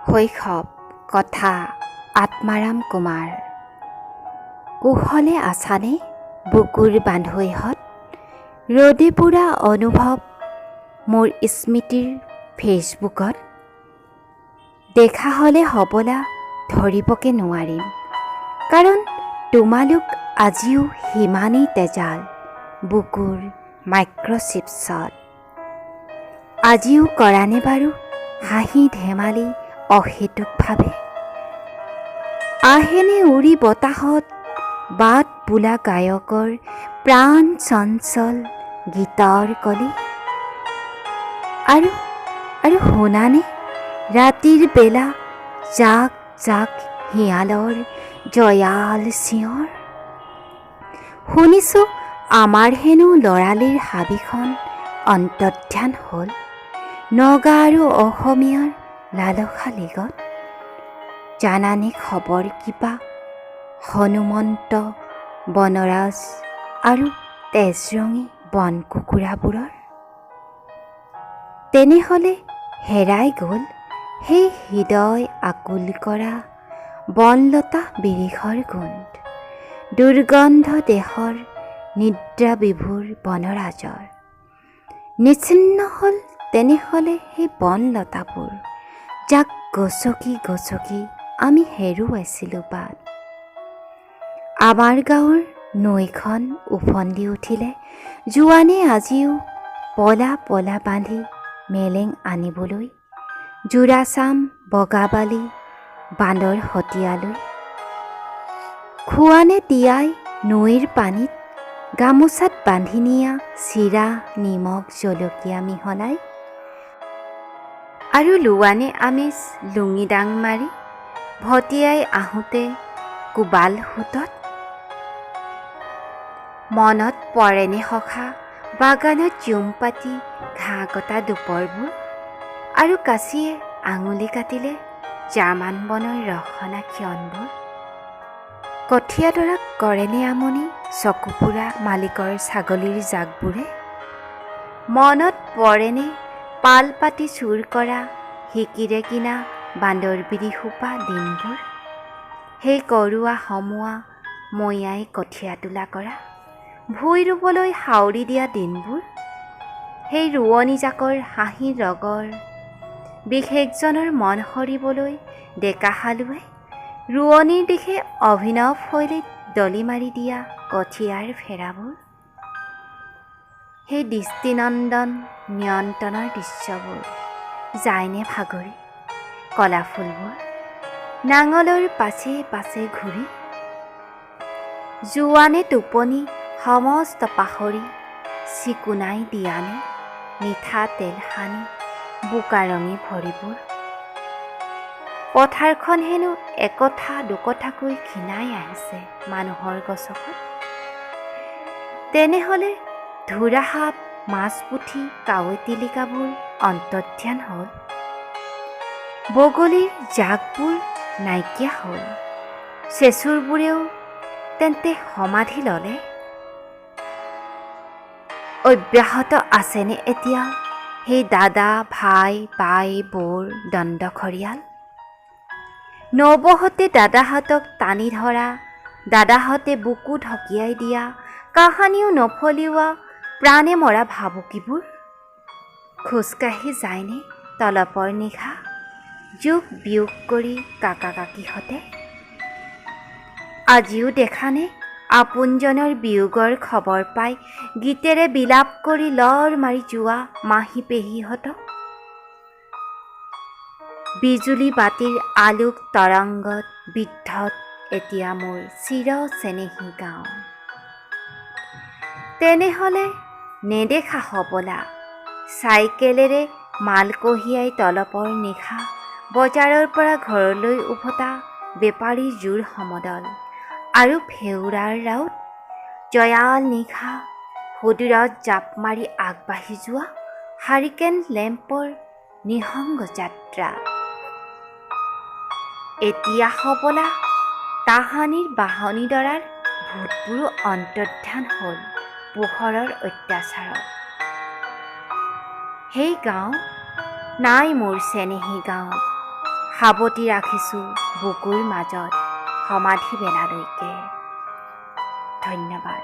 শৈশৱ কথা আত্মাৰাম কুমাৰ। কুশলে আছানে বুকুৰ বান্ধৈহঁত? ৰ'দে পোৰা অনুভৱ মোৰ স্মৃতিৰ ফেচবুকত। দেখা হ'লে হ'বলা ধৰিবকে নোৱাৰিম, কাৰণ তোমালোক আজিও সিমানেই তেজাল বুকুৰ মাইক্ৰ'চিপছত। আজিও কৰানে বাৰু হাঁহি ধেমালি অহেতুকভাৱে? আহেনে উৰি বতাহত বাট বোলা গায়কৰ প্ৰাণ চঞ্চল গীতৰ কলি? আৰু আৰু শুনানে ৰাতিৰ বেলা জাক জাক শিয়ালৰ জয়াল চিঞৰ? শুনিছোঁ আমাৰ হেনো ল'ৰালিৰ হাবিখন অন্তৰ্ধান হ'ল নগা আৰু অসমীয়াৰ লালসা লীগত। জানানে খবৰ কিবা হনুমন্ত বনৰাজ আৰু তেজৰঙী বন কুকুৰাবোৰৰ? তেনেহ'লে হেৰাই গ'ল সেই হৃদয় আকুল কৰা বনলতা বিৰিখৰ গোন্ধ, দুৰ্গন্ধ দেহৰ নিদ্ৰা বিভোৰ বনৰাজৰ। নিশ্চিহ্ন হ'ল তেনেহ'লে সেই বনলতাবোৰ, যাক গচকি গচকি আমি হেৰুৱাইছিলোঁ বাট। আমাৰ গাঁৱৰ নৈখন ওফন্দি উঠিলে যোৱানে আজিও পলা পলা বান্ধি মেলেং আনিবলৈ জোৰাচাম বগাবালি বান্দৰ হটিয়ালৈ? খোৱানে তিয়াই নৈৰ পানীত গামোচাত বান্ধি নিয়া চিৰা নিমখ জলকীয়া মিহলাই? আৰু লোৱানে আমিষ লুঙি দাং মাৰি ভটিয়াই আহোঁতে কোবাল সোঁতত? মনত পৰেনে সখা বাগানত জুম পাতি ঘাঁহ কটা দুপৰবোৰ, আৰু কাঁচিয়ে আঙুলি কাটিলে জাৰ্মান বনৰ ৰসনা ক্ষণবোৰ? কঠীয়াডৰাক কৰেনে আমনি চকুপোৰা মালিকৰ ছাগলীৰ জাকবোৰে? মনত পৰেনে পাল পাতি চুৰ কৰা সিকিৰে কিনা বান্দৰ বিড়ি সোপা দিনবোৰ? সেই কৰোৱা সমোৱা মৈয়াই কঠীয়া তোলা কৰা, ভূঁই ৰুবলৈ হাউৰি দিয়া দিনবোৰ? সেই ৰোৱনীজাকৰ হাঁহিৰ ৰগৰ, বিশেষজনৰ মন হৰিবলৈ ডেকা হালোৱাই ৰোৱনীৰ দিশে অভিনৱ শৈলীত দলি মাৰি দিয়া কঠীয়াৰ ফেৰাবোৰ? সেই দৃষ্টিনন্দন নিয়ন্ত্ৰণৰ দৃশ্যবোৰ যায়নে ভাগৰি কলা ফুলবোৰ নাঙলৰ পাছে পাছে ঘূৰি? যোৱানে টোপনি সমস্ত পাহৰি চিকুণাই দিয়ানে মিঠা তেল সানি বোকাৰঙী ভৰিবোৰ? পথাৰখন হেনো একঠা দুকঠাকৈ ক্ষীণাই আহিছে মানুহৰ গছকত। তেনেহ'লে ধোৰা সাপ, মাছ পুঠি, কাৱৈ টিলিকাবোৰ অন্তৰ্ধান হ'ল, বগলীৰ জাকবোৰ নাইকিয়া হ'ল, চেঁচুৰবোৰেও তেন্তে সমাধি ল'লে। অব্যাহত আছেনে এতিয়া সেই দাদা ভাই বাই বৌৰ দণ্ডখৰিয়াল? নবৌহঁতে দাদাহঁতক টানি ধৰা, দাদাহঁতে বুকু ঢকিয়াই দিয়া, কাহানিও নফলিওৱা প্ৰাণে মৰা ভাবুকিবোৰ? খোজকাঢ়ি যায়নে তলপৰ নিশা যোগ বিয়োগ কৰি কাকা কাকীহঁতে? আজিও দেখানে আপোনজনৰ বিয়োগৰ খবৰ পাই গীতেৰে বিলাপ কৰি লৰ মাৰি যোৱা মাহী পেহীহঁতক? বিজুলী বাতিৰ আলোক তৰংগত বিদ্ধত এতিয়া মোৰ চিৰ চেনেহী গাঁও। তেনেহ'লে নেদেখা হ'বলা চাইকেলেৰে মাল কঢ়িয়াই তলপৰ নিশা বজাৰৰ পৰা ঘৰলৈ উভতা বেপাৰীৰ জোৰ সমদল আৰু ফেউৰাৰ ৰাউত জয়াল নিশা সুদূৰত জাপ মাৰি আগবাঢ়ি যোৱা হাৰিকেন লেম্পৰ নিসংগ যাত্ৰা। এতিয়া হ'বলা তাহানিৰ বাঁহনিডৰাৰ ভূতবোৰো অন্তৰ্ধান হ'ল পোহৰৰ অত্যাচাৰত। সেই গাঁও নাই মোৰ চেনেহী গাঁৱত। সাৱটি ৰাখিছোঁ বুকুৰ মাজত সমাধি বেলালৈকে। ধন্যবাদ।